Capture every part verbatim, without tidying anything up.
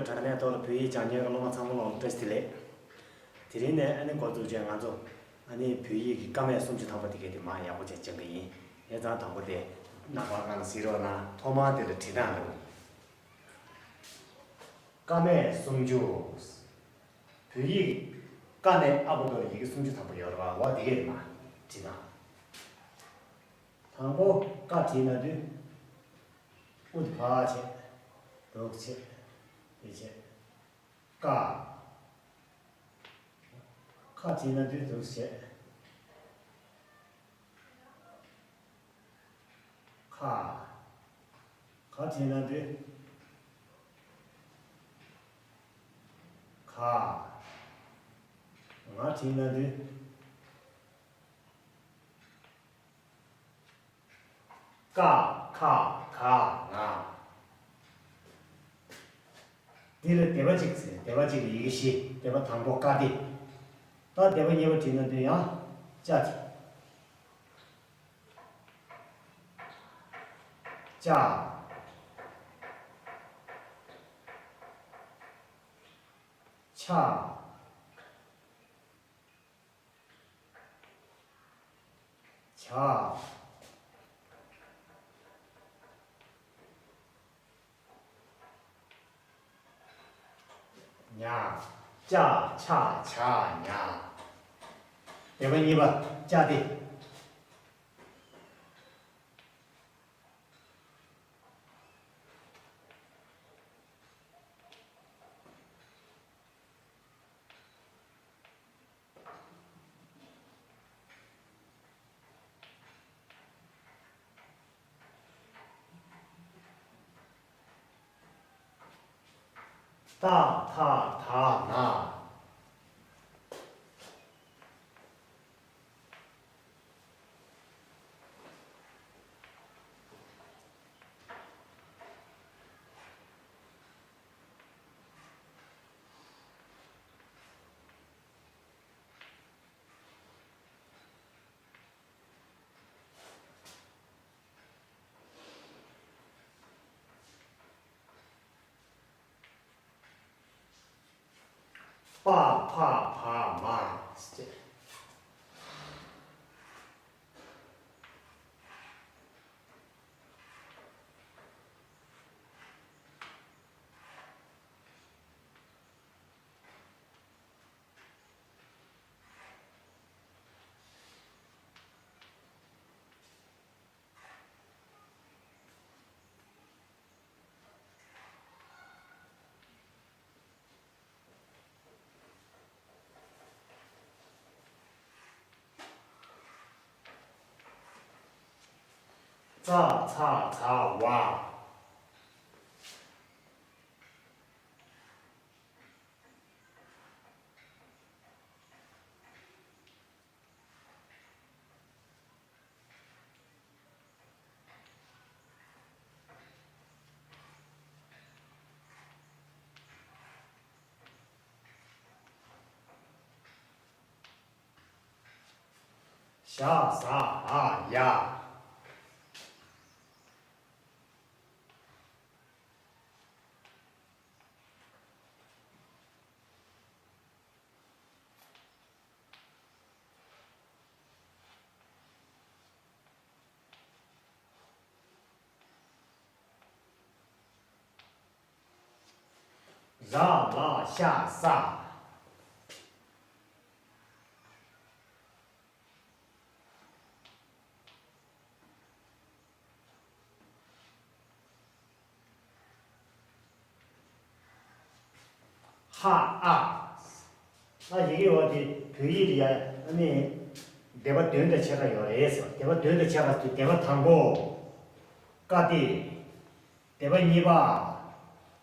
དྲ་གནས་ཐོག་ལ་བོད་ཡིག་སྦྱང་མཁན་གྱི་སློབ་མ་ཚང་མ་ལ་བཀྲ་ཤིས་བདེ་ལེགས། དེ་རིང་ནས་ཨ་ནི་འགོ་འཛུགས་བྱས། ང་ཚོ་ཨ་ནི་བོད་ཡིག་གི་ཀ་མད་སུམ་ཅུ་ཐམ་པ་དེ་གའི་དེ་མར་ཡག་པོ་བྱས་སྦྱང་གི་ཡིན། དབྱེ་གཙང་དང་པོ་དེ་རྣམ་པ་ལ་གཟིགས་རོགས་གནང་། ཐོག་མར་དེ་ལ་བྲིས་སྟངས་ལ། ཀ་མད་སུམ་ཅུ། བོད་ཡིག་ཀ་ནས་ཨ་བར་དུ་ཡི་གེ་སུམ་ཅུ་ཐམ་པ་ཡོད་རེད་པ། འོ་དེ་གའི་དེ་མར་བྲིས་སྟངས། དང་པོ་ཀ་བྲིས་ན་དུས། དབུ་དེ་ཕར་བྱས། འདུག་བྱས། འདི་བྱས། ཀ། ཁ་བྲིས་ན་དུས་འདུག་བྱས། ཁ། ག་བྲིས་ན་དུས། ག། ང་བྲིས་ན་དུས། ཀ་ཁ་ག་ང་། འདི་ལ་སྡེ་པ་གཅིག་ཟེར། སྡེ་པ་གཅིག་ལ་ཡི་གེ་བཞི། སྡེ་པ་དང་པོ་ཀ་སྟེ། ད་སྡེ་པ་གཉིས་པ་བྲིས་ན་དུས་ཡང་ཅ་སྟེ། ཅ། ཆ། ཇ། ཉ། ཅ་ཆ་ཇ་ཉ། སྡེ་པ་གཉིས་པ་ཅ་སྟེ། ཏ་ཐ་ད་ན། པ་ཕ་བ་མ། ཙ་ཚ་ཛ་ཝ། ཞ་ཟ་འ་ཡ། ར་ལ་ཤ་ཟ། ཧ་ཨ། ཨ་ཡི་གེ་འོ་དེ་བོད་ཡིག་ལ་ཡ་ཨ་ནི་སྡེ་པ་བདུན་དང་ཕྱེད་ཀ་ཡོད་རེད་ཟེར། སྡེ་པ་བདུན་དང་ཕྱེད་ཀ་དེ། སྡེ་པ་དང་པོ་ཀ་སྟེ། སྡེ་པ་གཉིས་པ་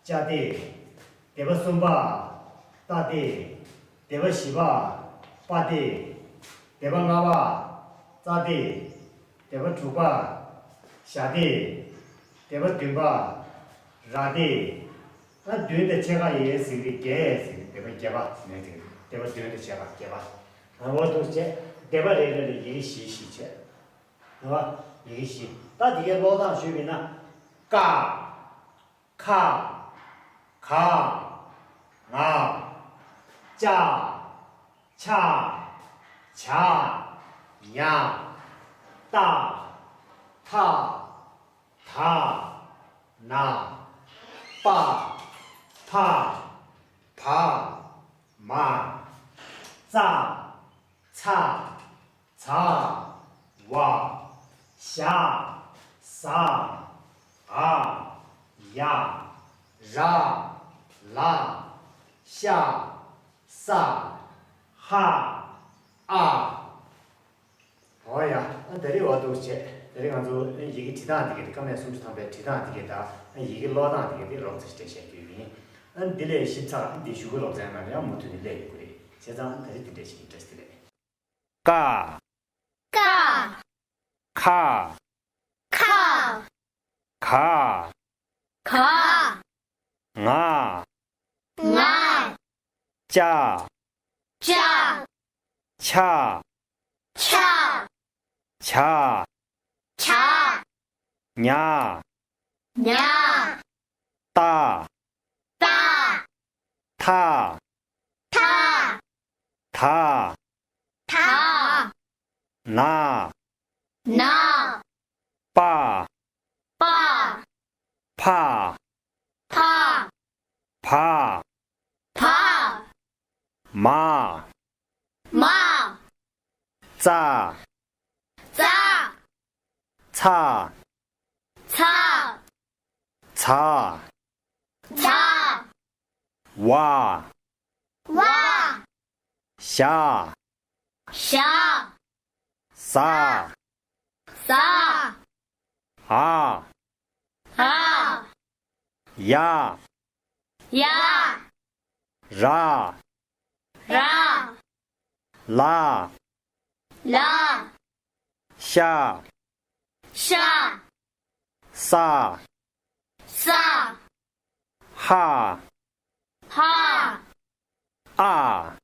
ཅ་སྟེ། སྡེ་པ་གསུམ་པ་ཏ་སྟེ། སྡེ་པ་བཞི་པ་པ་སྟེ། སྡེ་པ་ལྔ་པ་ཙ་སྟེ། སྡེ་པ་དྲུག་པ་ཞ་སྟེ། སྡེ་པ་བདུན་པ་ར་སྟེ། ཨ་བདུན་དང་ཕྱེད་ཀ་ཡས་ཟིན་གྱི་བརྒྱད་ཟིན་གྱི་སྡེ་པ་བརྒྱད་པ་ཟིན་གྱི། སྡེ་པ་བདུན་དང་ཕྱེད་ཀ་བརྒྱད་པ། ཨ་འོ་འདུག་བྱས། སྡེ་པ་རེ་རེ་ལ་ཡི་གེ་བཞི་བཞི་བྱས། རེད་བ། ཡི་གེ་བཞི། ད་དེ་གའི་ཀློག་སྟངས་ཞུས་པ་ཡིན་ན། ཀ་ཁ། ག། ག་ང་། ཅ་ཆ་ཇ་ཉ། ཏ་ཐ་ད་ན། པ་ཕ་བ་མ། ཙ་ཚ་ཚ་བ། ཞ་ཟ་འ་ཡ། ར་ལ་ཤ་ས་ཧ་ཨ། འོ་ཡ། ཨ་དེ་རིང་འོ་འདུག་བྱས། དེ་རིང་ང་ཚོ་ཡི་གེ་བྲིས་སྟངས་དེ་ག་དེ། ཀ་མད་སུམ་ཅུ་ཐམ་པའི་བྲིས་སྟངས་དེ་ག་དང་ཡི་གེ་ཀློག་སྟངས་དེ་ག་དེ་རོབ་ཙམ་ཞིག་འགྲེལ་བཤད་རྒྱུ་ཡིན། ཨ་འདི་ལས་ཞིབ་ཚགས་འདི་གཞུག་གུ་སློབ་ཚན་ནང་ལ་ཡང་མུ་མཐུད་ནས་སླེབས་ཡོང་གི་རེད། བྱས་ཙང་ད་རེས་འདི་འདྲ་ཞིག་ཡིན། བཀྲ་ཤིས་བདེ་ལེགས། ཀ་ཀ་ཁ་ཁ་ཁ་ཁ་ཁ་ང་ང་། ཅ་ཅ་ཆ་ཆ་ཆ་ཆ། ཉ་ཉ་ཏ་ཏ་ཐ་ཐ་ཐ་ཐ་ན་ན་པ་པ་ཕ་ཕ་ཕ་ཕ་མ་མ་ཙ་ཙ་ཚ་ཚ་ཚ་ཚ་བ་བ་ཞ་ཞ་ཟ་ཟ་འ་འ་ཡ་ཡ་ར་ར་ལ་ལ་ཤ་ཤ་ས་ས་ཧ་ཧ་ཨ་